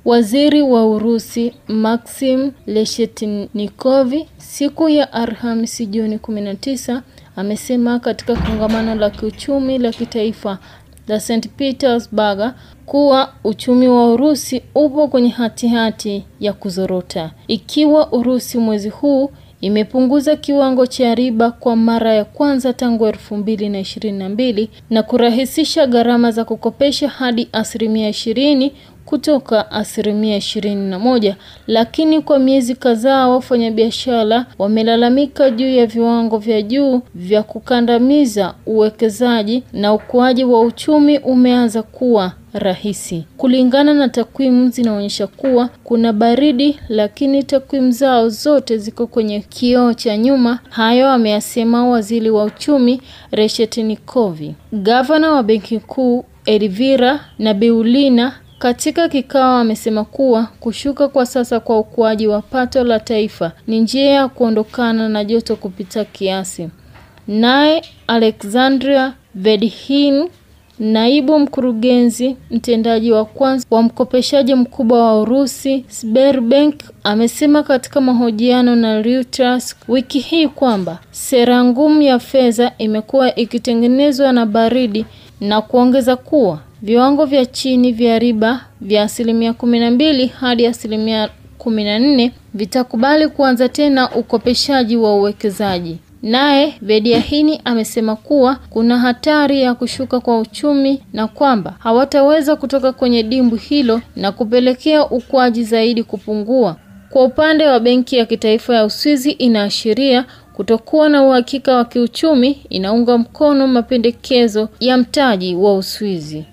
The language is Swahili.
Waziri wa Urusi Maxim Reshetnikov siku ya Alhamisi Juni 19 amesema katika kongamano la kiuchumi la kitaifa la St. Petersburg kuwa uchumi wa Urusi upo kwenye hatihati ya kuzorota. Ikiwa Urusi mwezi huu imepunguza kiwango cha riba kwa mara ya kwanza tangu 2022 na kurahisisha gharama za kukopesha hadi 20% kutoka 21%, lakini kwa miezi kadhaa wafanyabiashara wamelalamika juu ya viwango vya juu vya kukandamiza uwekezaji na ukuaji wa uchumi umeanza kuwa rahisi. Kulingana na takwimu zinaonyesha kuwa kuna baridi, lakini takwimu zao zote ziko kwenye kioo cha nyuma. Hayo ameyasema waziri wa uchumi Reshetnikov. Gavana wa Benki Kuu Elvira Nabiulina katika kikao amesema kuwa kushuka kwa sasa kwa ukuaji wa pato la taifa ni njia ya kuondokana na joto kupita kiasi. Naye Alexandria Vedhin, naibu mkurugenzi mtendaji wa kwanza wa mkopeshaji mkubwa wa Urusi Sberbank, amesema katika mahojiano na Reuters wiki hii kwamba sera ngumu ya fedha imekuwa ikitengenezwa na baridi, na kuongeza kuwa viwango vya chini vya riba vya 12% hadi 14% vitakubali kuanza tena ukopeshaji wa uwekezaji. Naye Vediahini amesema kuwa kuna hatari ya kushuka kwa uchumi na kwamba hawataweza kutoka kwenye dimbwi hilo na kupelekea ukuaji zaidi kupungua. Kwa upande wa Benki ya Kitaifa ya Uswizi, inaashiria kutokuwa na uhakika wa kiuchumi, inaunga mkono mapendekezo ya mtaji wa Uswizi.